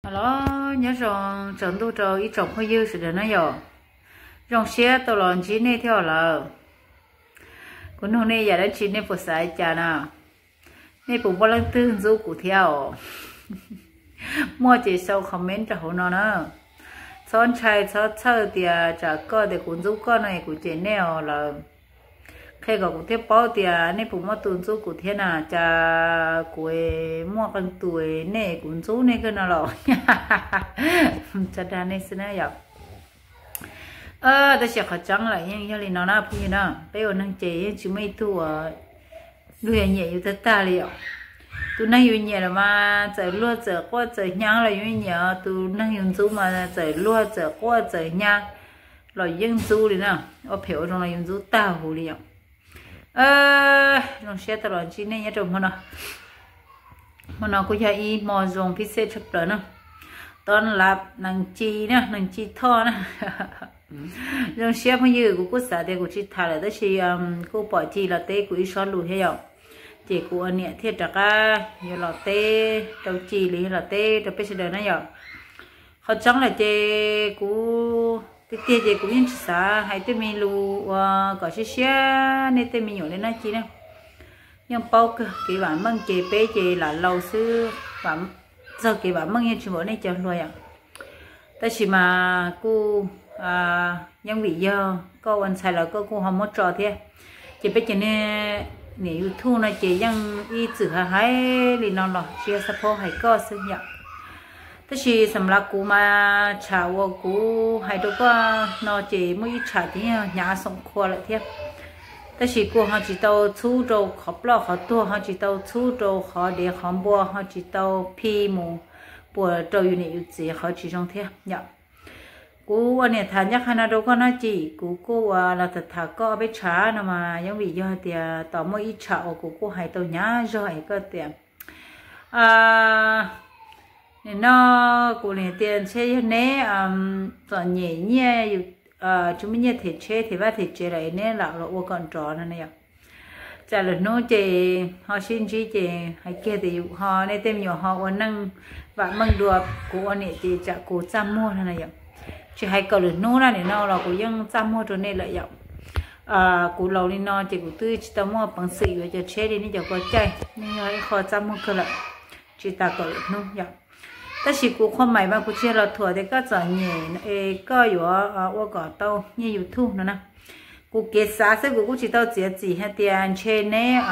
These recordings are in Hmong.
Los nyob zoo tsaus ntuj rau ib tsoom phooj ywg sawv daws na yom. Zoo siab tau los ntsib nej thiab lawm. Kuv nug nej yam dab tsi nej puas xav li cas na? Nej puas muaj leej twg ntxub kuv thiab os? Muaj ces sau comment rau hauv no na. Txhob ntshai txhob txhawj tias tsam koj tias kuv ntxub koj no es kuv cem nej os lawm. Qhia kom kuv thiaj paub tias nej puas muaj tus ntxub kuv thiab na, cas kuv muaj qee tus nej kuv ntxub nej kawg no los. Tsa dag nej xwb na yom. Tab sis qhov tseeb lawm yeej yog li no na phooj ywg na, peb ua neeg ces yeej tsis muaj ib tug uas luag yuav nyiam yus tag tag li os. Tus neeg yus nyiam los mas txawm luag txawm quaj txawm hnyav los yus yeej nyiam, tus neeg yus ntxub mas txawm luag txawm quaj txawm hnyav los yus yeej ntxub li na. Ua phem ua zoo los yus ntxub tag huv li yom. Zoo siab tau los ntsib nej nyob rau hmo no. Hmo no kuj yog ib hmo zoo phij xej tshaj plaws na. Tob lab nees ci na, nees ci thoj na. Zoo siab phooj ywg, kuv kuj xav tias kuv tsis tham lawm tab sis kuj pom ci los teb kuv ib sob lus thiab yom. Ces kuv ua niam thiaj rov qab yuav los teb rau ci los yog los teb rau peb sawv daws na yom. Qhov tseeb lawm ces kuv tiag tiag ces kuv yeej tsis xav hais tej me lus uas kom siab siab nej tej me nyuam li no ci na. Yeej paub kawg kev vam meej ces peb ces lam laus xwb, txog kev vam meej yeej tsis npaum nej cov hluas yom. Tab sis mas kuj yeej vim yog koj ua ntxhais los koj kuj ho muab tso thiab. Ces peb cov niam YouTube no ces yeej ib txwm hais hais li no los tsis yog xab phob hais koj xwb yom. Tab sis xam lav kuv mas tsham uas kuv hais rau koj no ces muaj ib tsham ces yog hnyav xoom khua lawm thiab. Tab sis kuj ho tsis tau txhub rau qhov ploj qhov tuag, ho tsis tau txhub rau qhov dev qhov npua, ho tsis tau phi mus puas rau yus niam yus txiv qhov tsis zoo thiab yom. Kuv ua niam tham ncaj qha no rau koj no ces kuv kuj ua los tham tham koj peb tsham no mas yeej vim yog hais tias tos muaj ib tsham uas kuv kuj hais tau hnyav zog es koj tias, nim no kuv niam tias ntshe yog neb txom nyem nyiaj, tsis muaj nyiaj them tsheb them vaj them tsev lawm neb lam los ua kom nrov no na yom. Tsam lwm hnub ces ho sib ntsib ces hais kiag tias yus ho nej tej me nyuam ho ua neej vam meej dua kuv ua niam ces tsam kuv txaj muag no na yom. Tsis hais kom lwm hnub na, nim no los kuv yeej txaj muag rau nej lawm yom. Kuv laus li no ces kuv twb tsis tau muaj peev xwm yuav cov tsheb li nej cov ko caij, nej yog ib qho txaj muag kawg lawm, tsis tas kom lwm hnub yom. Tab sis kuv qhua maim mas kuv tsis yog los thuam tias koj txom nyem es koj yuav ua kom tau nyiaj YouTube no na. Kuv kev xav xwb, kuv kuj tsis tau txiav txim hais tias ntshe neb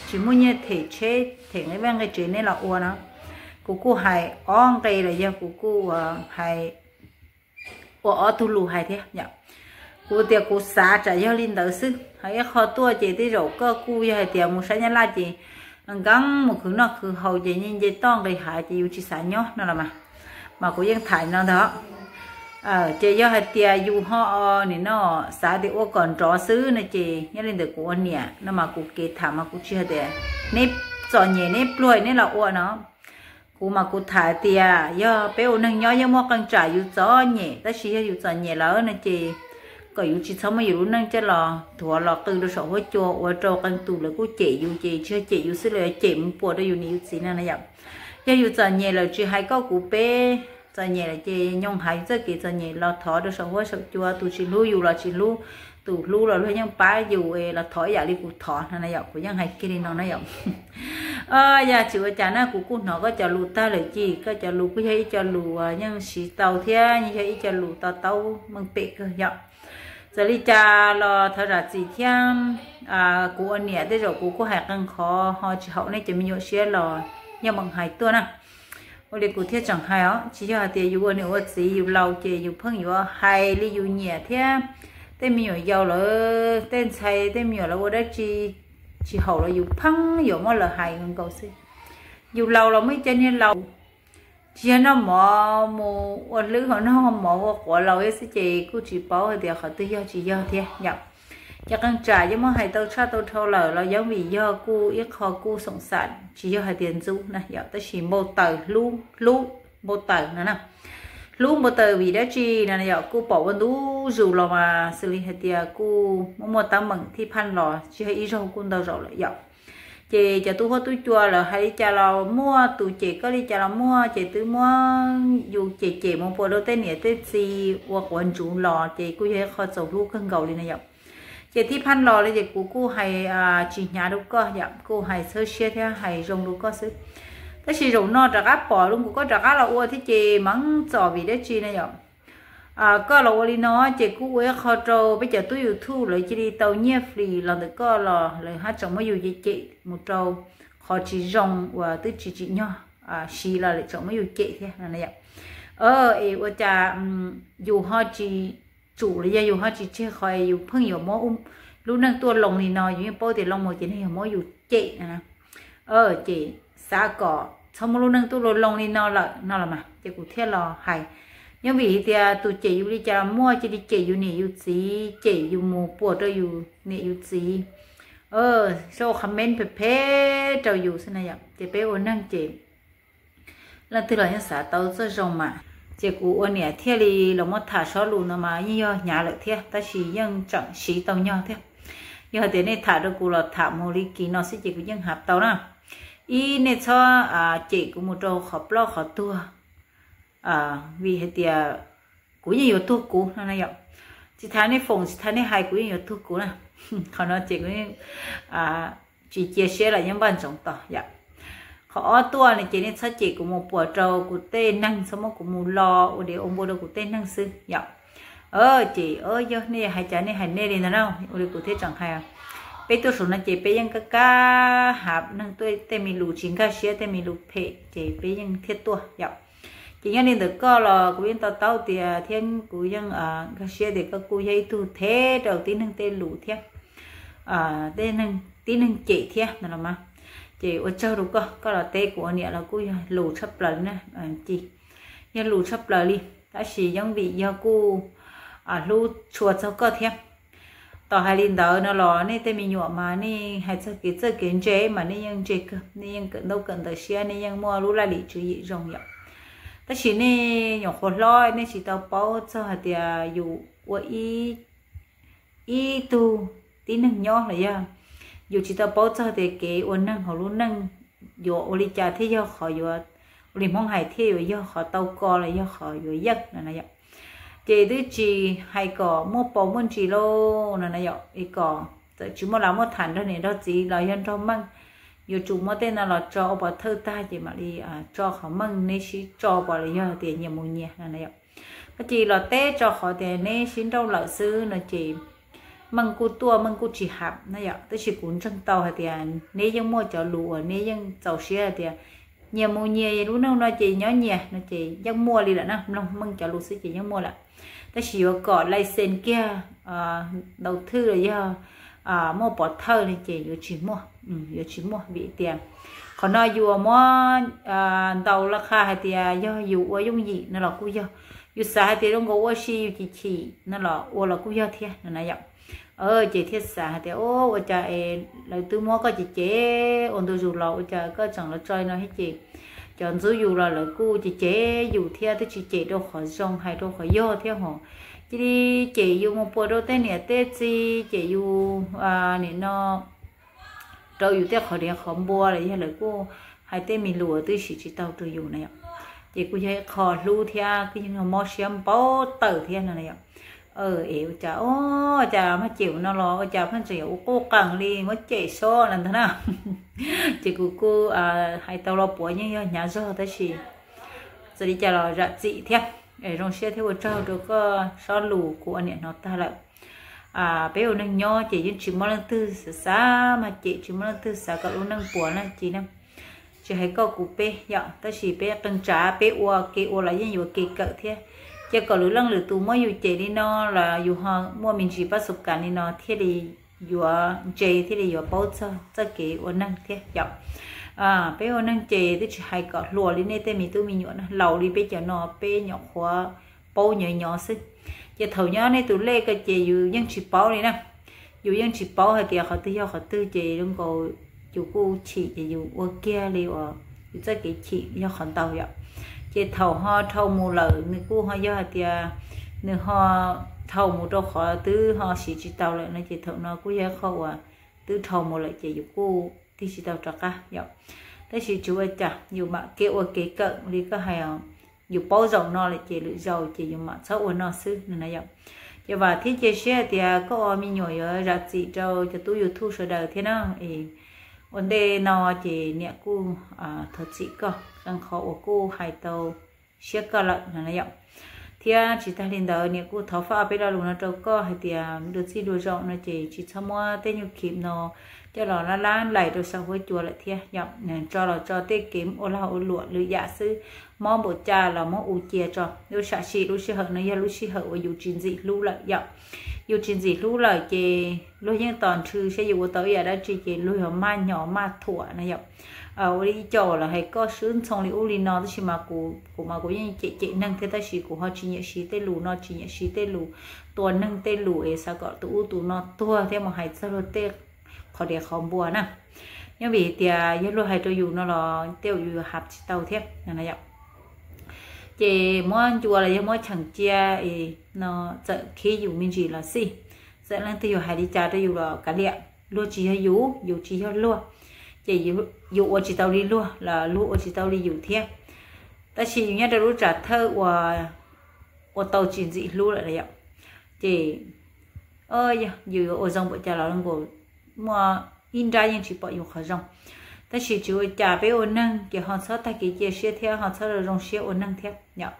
tsis muaj nyiaj them tsheb them nqe vaj nqe tsev neb los ua no. Kuv kuj hais ob nqe los yog kuv kuj hais ua ob tug lus hais thiab yom. Kuv tias kuv xav tsam yog li ntawd xwb, ho ib qho tuaj ces tej zaum koj kuj yog hais tias mus sab Nyab Laj ces nkees mus khwv noj khwv haus ces nce toj nqis hav ces yus tsis xav nyob no los mas. Mas kuv yeej tham no ntag. Ces yog hais tias yus ho nim no xav tias ua kom nrov xwb no ces nyob li ntawd kuv ua niam no mas kuv kev tham mas kuv tsis hais tias neb txom nyem neb pluag neb los ua no. Kuv mas kuv tham tias yog peb ua neeg nyob yeej muaj qee tsam yus txom nyem, tab sis yog yus txom nyem lawm no ces kom yus tsis txhob muab yus lub neej coj los thuav los qw rau saum huab cua ua rau qee tus lawv kuj cem yus ces tsis yog cem yus xwb, lawv cem mus puas rau yus niam yus txiv no na yom. Yog yus txom nyem lawm tsis hais koj kuv peb txom nyem lawm ces nyooj hais yus txoj kev txom nyem los thov rau saum huab saum cua, tus tsis hlub yus los tsis hlub, tus hlub los luag yeej pab yus los thov ib yam li kuv thov no na yom. Kuv yeej hais kiag li no na yom. Yog tsis ua cas na, kuv kuj hnov koj cov lus tag lawm ces koj cov lus kuj yog ib co lus uas yeej siv tau thiab yeej yog ib co lus to taub meej pem kawg yom. Txawm li cas los thov zam txim thiab, kuv ua niam tej zaum kuv kuj hais qee qhov ho tsis haum nej cov me nyuam siab los yeej meem hais tuaj na. Ua li kuv thiaj tseem hais os, tsis yog hais tias yus ua niam ua txiv yus laus ces yus pheej yuav hais li yus nyiam thiab tej me nyuam yaus lawv tej ntxhais tej me nyuam lawv ua dab tsi tsis haum los yus pheej yuav muab lawv hais nkaus xwb. Yus laus los muaj ib co niag laus, tsis yog noj mov mus ua hlwb ho noj mov ua quav laus xwb ces kuj tsis paub hais tias qhov twg yog tsis yog thiab yom. Ces qee tsam yeej muab hais tau tshaj tau dhau lawm los yeej vim yog kuj ib qho kuj xoom xam tsis yog hais tias ntxub na yom, tab sis npau taws hlub, hlub npau taws no na. Hlub npau taws vim dab tsi no yom, kuj pom ua ntu zus los mas xws li hais tias kuj muaj muaj teeb meem thib phaj los tsis yog ib zaug kuj ntau zaus lawm yom. Ces cov tub huab tub cua lawv hais li cas los muaj, tus cem koj li cas los muaj, ces twb muab yus cem cem mus puas rau tej niam tej txiv ua quav ntsuv los ces kuj yog ib qho txaus hlub kawg nkaus li na yom. Ces thib phaj los li ces kuv kuj hais tsis hnyav rau koj yom, kuj hais txhawb siab thiab hais zoo rau koj xwb. Tab sis zaum no rov qab pom rau kuv koj rov qab los ua thiab ces meej txom vim dab tsi na yom. Koj los ua li no ces kuj ua ib qho rau peb cov tub YouTube lawv cia li tau nyiaj free los ntawm koj los lawv haj tseem muab yus cem cem mus rau qhov tsis zoo uas twb tsis tsim nyog siv los lawv tseem muab yus cem thiab no na yom. Es ua cas yus ho tsis tsum los yog yus ho tsis tseg qhov es yus pheej yuav muab lub neej tuaj loo li no, yus yeej paub tias loo mus ces neeg yog muab yus cem na. Ces xav kom txhob muab lub neej tuaj loo loo li no lawm no los mas ces kuv thiaj los hais. Yeej vim hais tias tus cem yus li cas los muaj, cia li cem yus niam yus txiv, cem yus mus puas rau yus niam yus txiv, sau comment phem phem rau yus xwb na yom. Ces peb ua neeg ces leej twg los yeej xav tau txoj zoo mas. Ces kuv ua niam thiaj li los muab tham sob lus no mas yeej yog hnyav lawm thiab, tab sis yeej tseem siv tau nyog thiab. Yog hais tias nej tham rau kuv los tham mus li kiv no xwb ces kuv yeej hab tau na. Ib, nej txhob cem kuv mus rau qhov ploj qhov tuag, vim hais tias kuv yeej yuav tuag kuv no na yom. Tsis tas nej foom tsis tas nej hais kuv yeej yuav tuag kuv na. Qhov no ces kuv tsis cia siab los yeej npaj ntsoov tos yom. Qhov ob tuaj no ces nej txhob cem kuv mus puas rau kuv tej neeg, txhob muab kuv mus lo ua dev ua npua rau kuv tej neeg xwb yom. Ces yog nej hais cas nej hais nej li ntag na, ua li kuv thiaj tseem hais. Peb tuaj saum no ces peb yeej kab kab hab neeg tuaj tej me lus tsis nkag siab tej me lus phem ces peb yeej thiaj tuaj yom. Ces nyob li ntawm koj los kuv yeej to taub tias thiab kuv yeej nkag siab tias koj kuj yog ib tug thev rau tib neeg tej lus thiab, tib neeg cem thiab no los mas. Ces ua tsaug rau koj, koj los teb kuv ua niam los kuj yog lus tshaj plaws li na. Ces yog lus tshaj plaws li, tab sis yeej vim yog kuj hlub tshua txog koj thiab. Tos hais li ntawd no los nej tej me nyuam mas nej hais txog kev txawj kev ntse mas nej yeej ntse kawg, nej yeej kawm ntaub kawm ntawv siab, nej yeej muaj lub laj lim tswv yim zoo yom. Tab sis nej nyuam qhuav hlob nej tsis tau paub txog hais tias yus ua ib tug tib neeg nyob los yog yus tsis tau paub txog tias kev ua neeg hauv lub neej yuav ua li cas thiaj yog qhov yuav, ua li Hmoob hais thiaj yuav yog qhov tau ko los yog qhov yuav yeej no na yom. Ces twb tsis hais kom muaj paus muaj ntsis lauj no na yom, es kom txawm tsis muaj lav muaj tham nrog niam nrog txiv los yog nrog meej, yuav tsum muab tej no los tso ua pov thawj tag ces mam li tso qhov meej neb sib tso pom los yog tias nyias mus nyias no na yom. Koj cia li los teb tso qhov tias neb sib nrauj lawm xwb no ces meej kuj tuaj meej kuj tsis ham na yom. Tab sis kuv ntseeg tau hais tias neb yeej muaj cov lus uas neb yeej txaus siab hais tias nyias mus nyias, lub neej no ces nyob nyias no ces yeej muaj li lawm na, mloog meej cov lus xwb ces yeej muaj lawm. Tab sis yuav kom license kiag ntau thwj los yog muaj pov thawj no ces yuav tsis muaj, yuav tsis muaj vim tias qhov no yus muab ntaus la qha hais tias yog yus ua yooj yim no los kuj yog, yus xav hais tias zoo nkaus ua si yus chim chim no los ua los kuj yog thiab no na yom. Ces thiaj xav hais tias ua cas es lawv twb muab koj cem cem ua ntu zus los ua cas koj tseem los tso no thiab ces cov ntxub yus los lawv kuj cem cem yus thiab, twb tsis cem rau qhov zoo hais rau qhov yog thiab hos, cia li cem yus mus puas rau tej niam tej txiv, cem yus nim no rau yus tej qhov dev qhov npua los yog lawv kuj hais tej me lus twb siv tsis tau rau yus na yom. Ces kuj yog ib qho hlub thiab kuj yeej mob siab npau taws thiab no na yom. Es ua cas, ua cas mas cem no los ua cas pheej tseem yuav ua quj qees li muab cem sob no ntag na. Ces kuv kuj hais tau los puav yeej yog hnyav zog tab sis txawm li cas los zam txim thiab. Zoo siab thiab ua tsaug rau koj sob lus kuv ua niam hnov tag lawm. Peb ua neeg nyob ces yeej tsis muaj leej twg xav xav mas cem, tsis muaj leej twg xav kom lub neej puas na ci na. Tsis hais koj kuv peb yom, tab sis peb qee tsav peb ua kev ua los yeej yuav kev kawm thiab. Cia kom lwm leej lwm tus muab yus cem li no los yus ho muaj me ntsis pab xu kas li no thiaj li yuav ntse thiaj li yuav paub txog txoj kev ua neeg thiab yom. Peb ua neeg ces twb tsis hais kom hluas li nej tej me tub me nyuam na, laus li peb cov no peb nyuam qhuav paub nyob nyob xwb. Ces thaum nyob nej tus lej ko ces yus yeej tsis paub li na. Yus yeej tsis paub hais tias qhov twg yog qhov twg ces zoo nkaus yus kuj chim ces yus ua kiag li uas yus txoj kev chim yog qhov ntau yom. Ces thaum ho dhau mus lawm nws kuj ho yog hais tias nws ho dhau mus rau qhov twb ho siv tsis tau lawm no ces thaum no kuj yog qhov uas twb dhau mus lawm ces yus kuj tig tsis tau rov qab yom. Tab sis tsis ua cas, yus mam kev ua kev kawm li koj hais, yus paub zaum no lawm ces lwm zaus ces yus mam txhob ua no xwb no na yom. Ces vam thiab cia siab tias koj ua me nyuam yuav zam txim rau cov tub YouTube sawv daws thiab na. Ua ntej no ces niam kuj thov txim koj qee qhov uas kuj hais tau siab koj lawm no na yom. Thiab tsis tag li ntawd niam kuj thov faj peb lo lus no rau koj hais tias dua txij dua zaum no ces tsis txhob muab tej nyuj khim no coj los lab lab lais rau saum huab cua lawm thiab yom. Tso los tso tej kev ua lag ua luam lwm yam xwb, mob npaum cas los muab u cia tso. Lub sam sim lub sij hawm no yog lub sij hawm uas yus tsis ntxim hlub lawm yom. Yus tsis ntxim hlub lawm ces luag yeej tos nrhw saib yus ua tau ib yam dab tsi ces luag yog maj nyos maj thuam na yom. Ua li ib co uas lawv hais koj swb ntxhoo li ub li no, tab sis mas kuv mas kuv yeej cem cem neeg thiab, tab sis kuv ho tsis nyiam siv tej lus no, tsis nyiam siv tej lus tua neeg tej lus es xav kom tus ub tus no tuag thiab mus hais txog luag tej qhov dev qhov npua na. Nyob vim tias yog luag hais rau yus no los tej zaum yus yuav hais tsis tau thiab. Ces muab ncua los yog muab cheem cia no txawm khib yus me ntsis los xij, txawm leej twg yuav hais li cas rau yus los kav liam, luag tsis yog yus, yus tsis yog luag, ces yus ua tsis tau li luag los luag ua tsis tau li yus thiab. Tab sis yus nyob rau lub tsam thawj uas ua tau tsis ntxim hlub lawm yom, ces yus yuav ua zoo npaum cas los nkaus muaj ib nrab yeej tsis pom yus qhov zoo. Tab sis tsis ua cas, peb ua neeg ces ho txhob tag kev cia siab thiab ho txhob zoo zoo siab ua neeg thiab yom.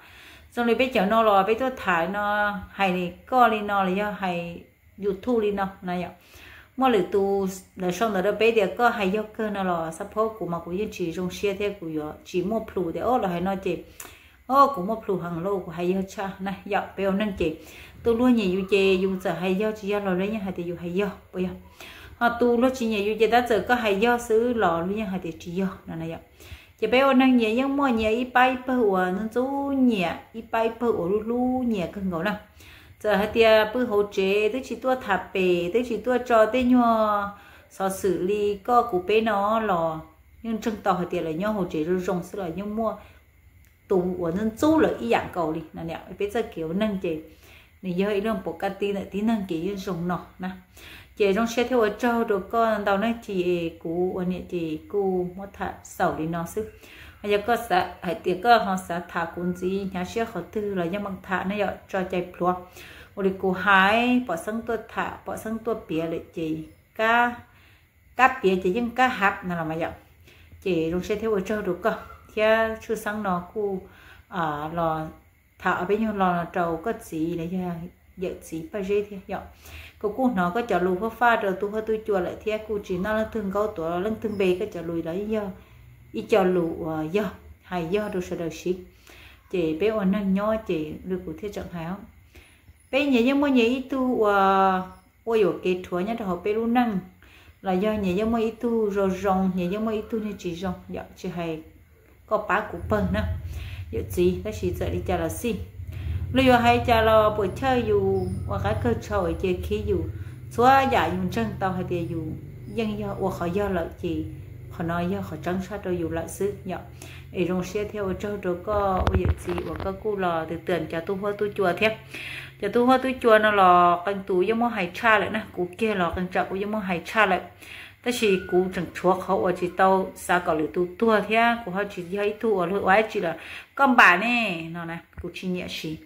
Zoo li peb cov no los peb tuaj tham no, hais koj li no los yog hais YouTube li no na yom, muaj lwm tus lawv sau ntawv rau peb tias koj hais yog kawg no los xab phob kuv mas kuv yeej tsis zoo siab thiab kuv yuav tsis muaj plhus tias o lawv hais no ces o kuv muaj plhus heev lauj, kuv hais yog tshaj na yom. Peb ua neeg ces tus luag nyiam yus ces yus txawm hais yog tsis yog los luag yeej hais tias yus hais yog puas yog? Ho tus luag tsis nyiam yus ces tab txawm koj hais yog xwb los luag yeej hais tias tsis yog no na yom. Ces peb ua neeg nyias yeej muaj nyias ib pab ib pawg uas ntxub ntxub nyias, ib pab ib pawg uas hlub hlub nyias kawg nkaus na. Txawm hais tias pw hauv tsev twb tsis tuaj tham pem, twb tsis tuaj tso tej nyuag xov xwm li koj kuv peb no los yeej ntseeg tau hais tias lawv nyob hauv tsev zoo zoo xwb los yeej muaj tus uas ntxub ntxub lawv ib yam nkaus li no. Peb txoj kev ua neeg ces nws yog ib lub pov kaj tib ntawm tib neeg kev yeej zoo no na. Ces zoo siab thiab ua tsaug rau koj ntau na, ces kuv ua niam ces kuj muab tham xaus li no xwb. Yog koj xav hais tias koj ho xav tham kuv ntxiv hnyav siab qhov twg los yeej meem tham na yom, tso cai plhuav. Ua li kuv hais, pom xeeb tuaj tham pom xeeb tuaj piav lawm ces kab piav ces yeej kab hab no los mas yom. Ces zoo siab thiab ua tsaug rau koj thiab tshwj xeeb no kuj los tham ob peb nyuag lo no rau koj txiv los yog yawm txiv Paj Zeb thiab yom. Kuv kuj hnov koj cov lus huab faj rau tub huab tub cua lawm thiab kuj tsis noj leej twg nkaub tuav leej twg npe, koj cov lus los yog ib co lus uas yog hais yog rau sawv daws siv. Ces peb ua neeg nyob ces li kuv thiaj tseem hais, peb nyias yeej muaj nyias ib tug uas ua yuam kev rhuav nyob rau hauv peb lub neej, los yog nyias yeej muaj ib tug zoo zoo, nyias yeej muaj ib tug niag tsis zoo yom, tsis hais koj pab kuv pawg na, yawm txiv, tab sis txawm li cas los xij, luag yuav hais cas los puas chawj yus ua qab kawg tshau cia khib yus, txhua yam yus ntseeg tau hais tias yus yeej yog ua qhov yog lawm ces qhov no yog qhov tseeb tshaj rau yus lawm xwb yom. Es zoo siab thiab ua tsaug rau koj ua yawm txiv uas koj kuj los twb twm cov tub huab tub cua thiab. Cov tub huab tub cua no los qee tus yeej muab hais tshaj lawm na, kuv kiag los qee tsam kuv yeej muab hais tshaj lawm. Tab sis kuv tseem tshuav qhov uas tsis tau xav kom lwm tus tuag thiab kuv ho tsis yog ib tug uas luag ua dab tsi los koj npam ne no na, kuv tsis nyiam siv,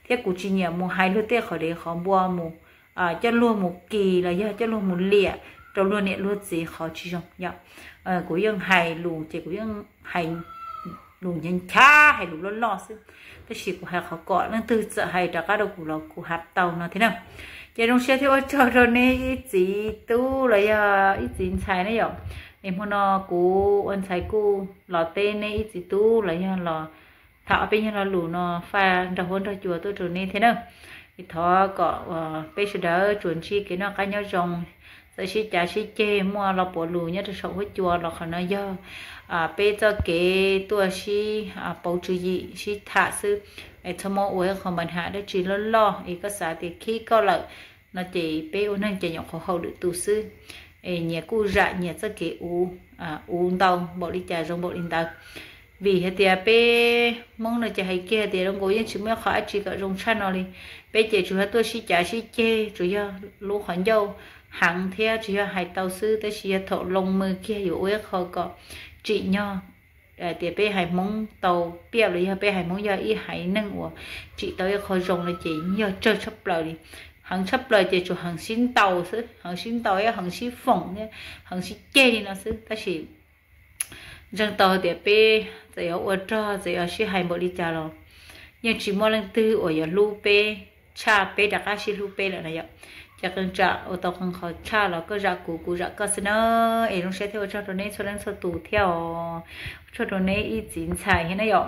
thiab kuv tsis nyiam mus hais luag tej qhov dev qhov npua mus coj luag mus kis los yog coj luag mus liam rau luag niam luag txiv qhov tsis zoo yom. Kuv yeej hais lus ces kuv yeej hais lus nchav nchav, hais lus loj loj xwb, tab sis kuv hais qhov kom leej twg txawm hais rov qab rau kuv los kuv hais tau no thiab na. Ces zoo siab thiab ua tsaug rau nej ib txiv tub los yog ib txiv ntxhais ne yom. Es hmo no kuv ua ntxhais kuj los teb nej ib txiv tub los yog los tham ob peb nyuag lo lus no faj nrog huab nrog cua tuaj rau nej thiab na. Es thov kom peb sawv daws tsuas ntsib kev noj qab nyob zoo, txawm sib cav sib ceg muaj lo puav lus nyob rau saum huab cua los qhov no yog peb txoj kev tuaj sib pauv tswv yim sib tham xwb. Es txhob muab ua ib qho npa ham dab tsi loj loj, es koj xav tias khib koj lawm no ces peb ua neeg ces nyuam qhuav haum lwm tus xwb. Es nyias kuj zam nyias txoj kev uv, uv ntau npaum li cas zoo npaum li ntawd. Vim hais tias peb Hmoob no ces hais kiag tias zoo nkaus yeej tsis muaj qhov dab tsi kom zoo tshaj no li. Peb ces tsuas yog tuaj sib cav sib ceg, tsuas yog lub qhov ncauj heev thiab tsuas yog hais tau xwb, tab sis yog thaum loo mws kiag yuav ua ib qho kom tsim nyog tias peb haiv Hmoob tau piaj los yog peb haiv Hmoob yog ib haiv neeg uas tsim tau ib qho zoo no ces yog tsawg tshaj plaws li. Heev tshaj plaws ces tsuas heev sib ntaus xwb, heev sib ntaus, heev sib foom thiab heev sib ceg li no xwb. Tab sis ntseeg tau tias peb txawm yuav ua rog, txawm yuav sib hais npaum li cas los yeej tsis muaj leej twg uas yuav hlub peb tshaj peb rov qab sib hlub peb lawm na yom. Ces qee tsam ua tau qee qhov tshaj los koj zam kuv, kuv zam koj xwb na. Es zoo siab thiab ua tsaug rau neb txhua leej txhua tus thiab os, ua tsaug rau neb ib txiv ntxhais thiab na yom.